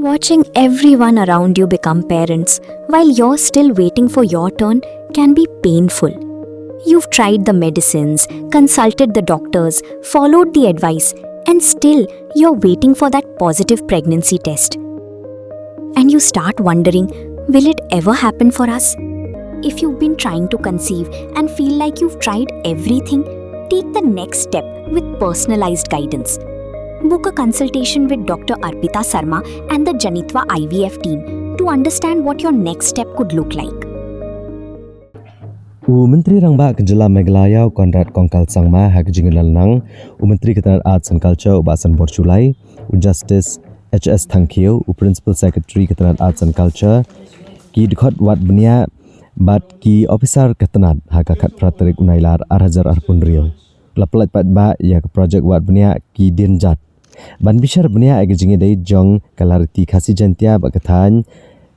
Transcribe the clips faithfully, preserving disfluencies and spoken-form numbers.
Watching everyone around you become parents while you're still waiting for your turn can be painful. You've tried the medicines, consulted the doctors, followed the advice, and still you're waiting for that positive pregnancy test. And you start wondering, will it ever happen for us? If you've been trying to conceive and feel like you've tried everything, take the next step with personalized guidance. Book a consultation with Doctor Arpita Sarma and the Janitva I V F team to understand what your next step could look like. U Myntri Rangbah ka Jylla Meghalaya u Conrad Kongkal Sangma ha ka jingïalang u Myntri ka tnat Arts and Culture u Bah Sanbor Shullai, u Justice H S Thangkhiew, u Principal Secretary ka tnat Arts and Culture, ki dkhot wad bniah bad ki ophisar ka tnat ha ka khatphra tarik u Nailar arhajar arphew hynriew. La pyllait paidbah ïa ka projek wad bniah ki dienjat ban bishar bniah ïa ka jingïadei jong ka lariti Khasi Jaiñtia bad ka thaiñ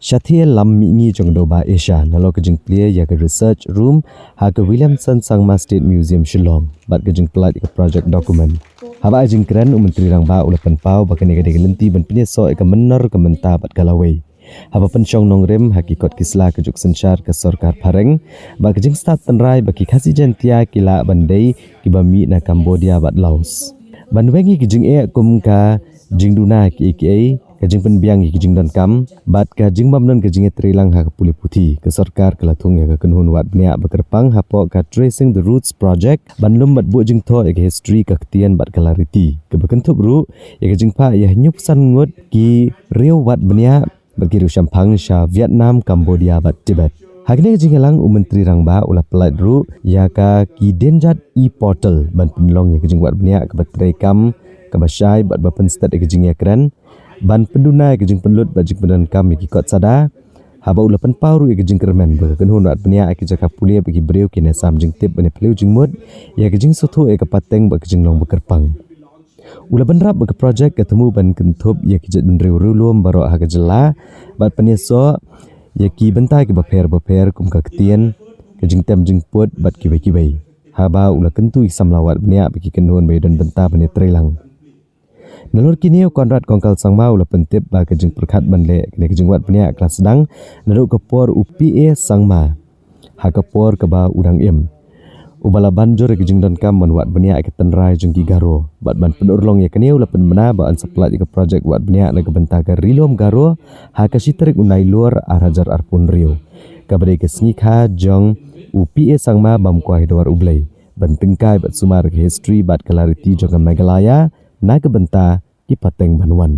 Shathie Lam Mihngi jong ka Dewbah Asia nalor ka jingplie ïa ka research room ha ka Williamson Sangma State Museum Shillong bad ka jingpyllait ïa ka project document. Haba ai jingkren u Myntri Rangbah u la pynpaw ba kane ka dei ka lynti ban pynïasoh ïa ka mynnor ka mynta bad ka lawei. Haba pynshong nongrim ha ki kot ki sla ka juk synshar ka sorkar phareng bad ka jingstad tynrai ba ki Khasi Jaiñtia ki lah ban dei kiba mih na Cambodia bad Laos. Ban weng ïa ki jingeh kum ka jingduna kiei kiei, ka jingpynbiang ïa ki jingdonkam bad ka jingbymdon ka jingïatreilang ha ka pule puthi, ka sorkar ka la thung ïa ka kynhun wad bniah ba kyrpang hapoh ka Tracing the Roots Project ban lum bad buh jingthoh ïa ka history, ka ktien bad ka lariti, kaba kynthup ruh ïa ka jingphah ïa hynñiewphew san ngut ki riew wad bniah bad ki riew shemphang sha Vietnam, Cambodia bad Tibet. Ha kane ka jingïalang u Myntri Rangbah u la pyllait ruh ïa ka ki dienjat e-portal ban pynlong ïa ka jingwad bniah kaba treikam, kaba shai bad ba pynstet ïa ka jingïakren, ban pynduna ïa ka jingpynlut bad jingpyndonkam ïa ki kot sada. Haba u la pynpaw ruh ïa ka jingkyrmen ba ka kynhun wad bniah ha ki jaka pule bad ki briew kin ïasam jingtip ban ïaphylliew jingmut ïa ka jingsngewthuh ïa ka pateng bad ka jinglong ba kyrpang. U la bynrap ba ka projek ka thmu ban kynthup ïa ki jaitbynriew riewlum baroh ha ka jylla bad pynïasoh ïa ki bynta kiba pher bapher kum ka ktien, ka jingtem jingput bad kiwei kiwei. Haba u la kyntu ïa ki samla wad bniah bad ki kynhun ba ïadon bynta ban ïatreilang. Nalor kine u Conrad Kongkal Sangma u la pyntip ba ka jingpyrkhat ban leh kane ka jingwad bniah ka la sdang naduh ka por u P A Sangma ha ka por kaba u dang im, uba la ban jur ïa ka jingdonkam ban wad bniah ïa ka tynrai jong ki Garo bad ban pynurlong ïa kane u la pynbna ba yn sa pyllait ïa ka projek wad bniah na ka bynta ka Ri Lum Garo ha ka shi tarik u Nailur arhajar arphew hynriew, kaba dei ka sngikha jong u P A Sangma bam kwai dwar U Blei ban tyngkai bad sumar ka history bad ka lariti jong ka Meghalaya na ka bynta ki pateng ban wan.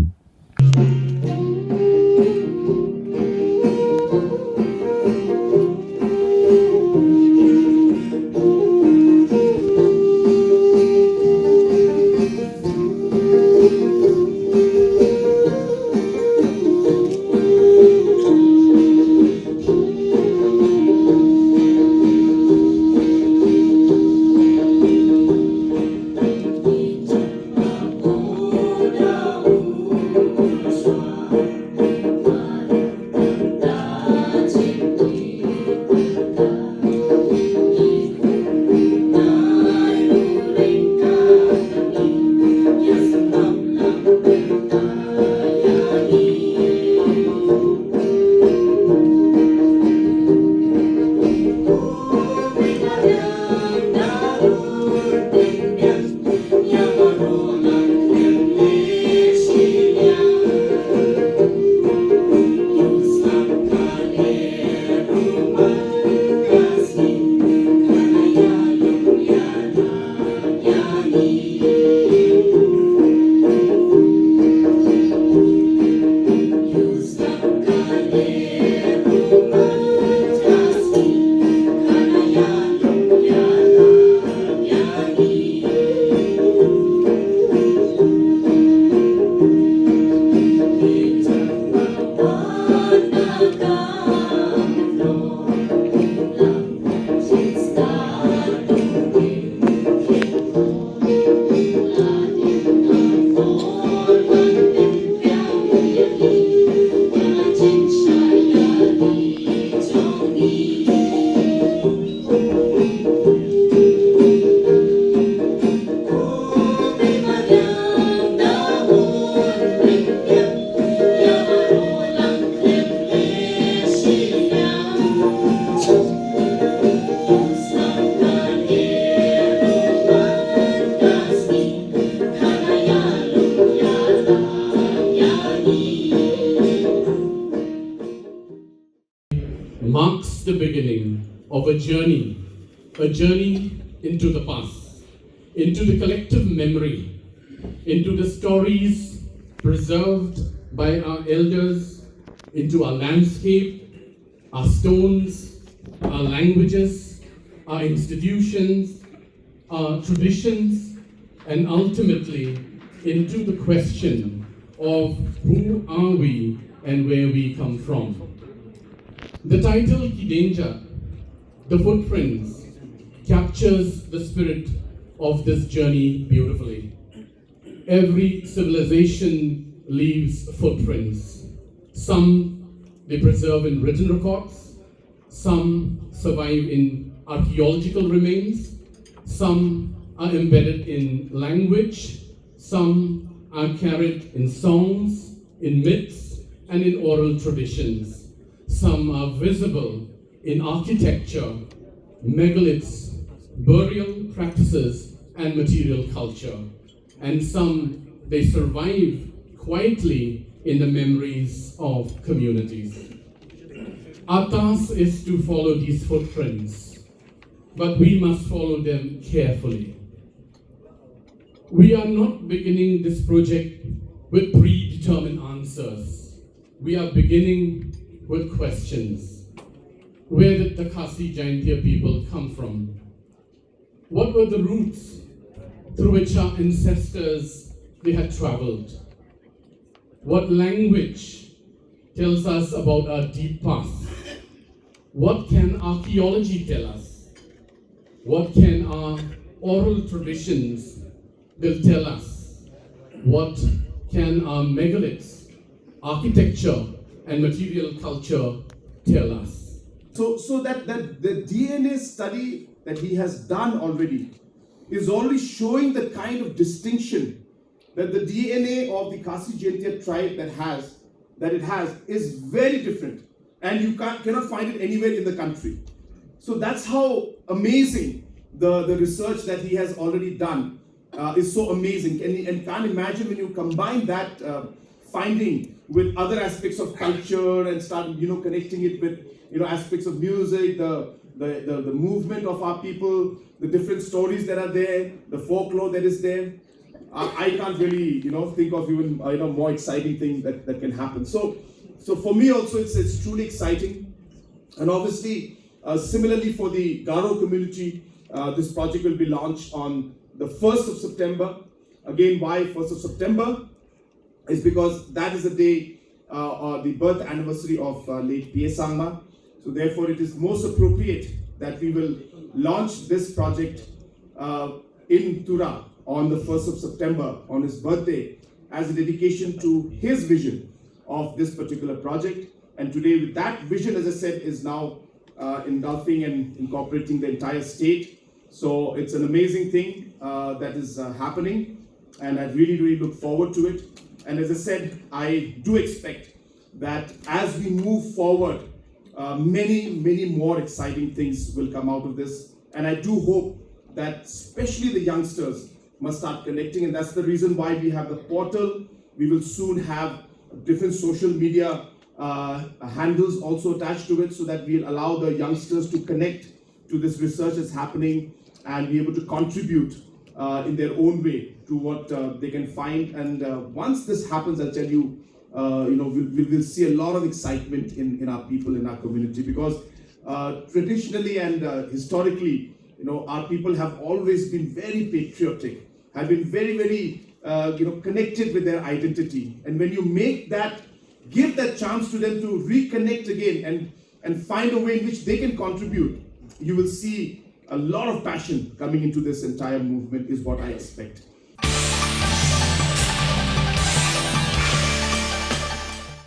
A journey, a journey into the past, into the collective memory, into the stories preserved by our elders, into our landscape, our stones, our languages, our institutions, our traditions, and ultimately into the question of who are we and where we come from. The title Kidenja, The Footprints, captures the spirit of this journey beautifully. Every civilization leaves footprints. Some they preserve in written records, some survive in archaeological remains, some are embedded in language, some are carried in songs, in myths, and in oral traditions. Some are visible in architecture, megaliths, burial practices, and material culture. And some, they survive quietly in the memories of communities. Our task is to follow these footprints, but we must follow them carefully. We are not beginning this project with predetermined answers. We are beginning with questions. Where did the Khasi Jaintia people come from? What were the routes through which our ancestors they had traveled? What language tells us about our deep past? What can archaeology tell us? What can our oral traditions will tell us? What can our megaliths, architecture, and material culture tell us? So, so that, that the D N A study that he has done already is already showing the kind of distinction that the D N A of the Khasi Jaintia tribe that has, that it has, is very different, and you can't, cannot find it anywhere in the country. So that's how amazing the, the research that he has already done uh, is so amazing, and, and can't imagine when you combine that uh, finding with other aspects of culture and start, you know, connecting it with, you know, aspects of music, the the, the, the movement of our people, the different stories that are there, the folklore that is there. I, I can't really, you know, think of even, uh, you know, more exciting thing that, that can happen. So, so for me also, it's, it's truly exciting. And obviously, uh, similarly for the Garo community, uh, this project will be launched on the first of September. Again, why first of September? Is because that is the day uh, or the birth anniversary of uh, late P A Sangma. So therefore, it is most appropriate that we will launch this project uh, in Tura on the first of September, on his birthday, as a dedication to his vision of this particular project. And today, with that vision, as I said, is now uh, engulfing and incorporating the entire state. So it's an amazing thing uh, that is uh, happening, and I really, really look forward to it. And as I said, I do expect that as we move forward, uh, many, many more exciting things will come out of this. And I do hope that especially the youngsters must start connecting. And that's the reason why we have the portal. We will soon have different social media uh, handles also attached to it, so that we'll allow the youngsters to connect to this research that's happening and be able to contribute uh, in their own way to what uh, they can find. And uh, once this happens, I'll tell you, uh, you know, we'll, we'll, we'll see a lot of excitement in, in our people, in our community, because uh, traditionally and uh, historically, you know, our people have always been very patriotic, have been very, very, uh, you know, connected with their identity. And when you make that, give that chance to them to reconnect again and, and find a way in which they can contribute, you will see a lot of passion coming into this entire movement, is what I expect.